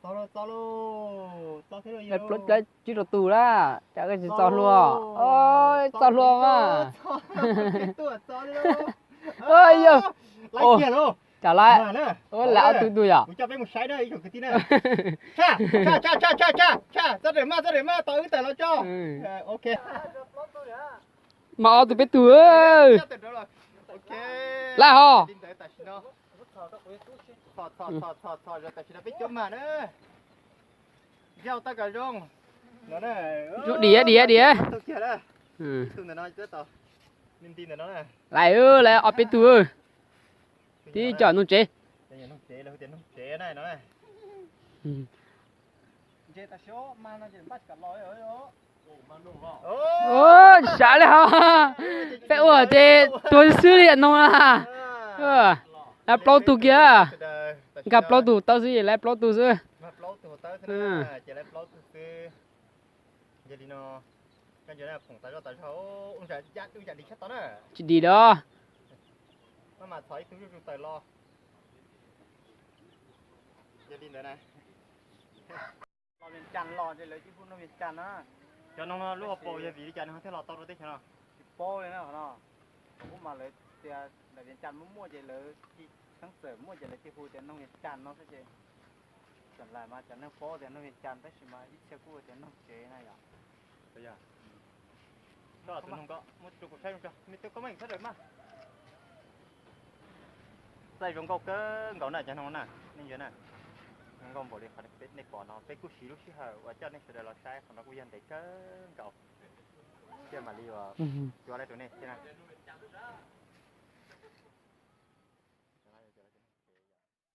Txo lauj, txo lauj, txo thiab lauj. Plaub caug tsib rau tus lawm, cas koj tsis txo hlua? Txo hlua mas. Ua, cas lawm? Ua, lawm ob tug tus yom? Txhob daws mas, txhob daws mas, tos wb tawm los tso. Mas ob tug peb tug. Lawm ho. Tam sim no peb cuab mas na. Zoo tau kom zoo. Zoo diam diam diam. Lawm, lawm ob peb tug. Tib cov noog tsev. Ua, sav li ho. Peb ua ces tuag xwb li noog na. Lawv plaub tug kiag. Nkag plaub tug tau xwb ces lawv plaub tug xwb. Tsis dim los. Los Vias Cas los ces lawv cia hu Noog Vias Cas na. Cov noog no lub hauv paus yog vim li cas nws thiaj los tau rau teb chaws no? Tsis paub li na qhov no. Thaum ub mas lawv tias ntawm Vias Cas muaj muaj ces lawv, Xeeb Xwm muaj ces lawv cia hu tias Noog Vias Cas no xwb ces. Tseem lawv mas cov neeg paub tias Noog Vias Cas tab sis mas ib txhia kuj tias Noog Tsev na yom. Txaij zoo nkauj kawg nkaus na cov noog na, nej ntsia na. Zoo nkauj npaum li qhov nej pom no, peb kuj siv lub sij hawm uas coj nej sawv daws los saib qhov no kuj yog ntev kawg nkaus. Thiaj mam li uas cuab rau nej thiab na.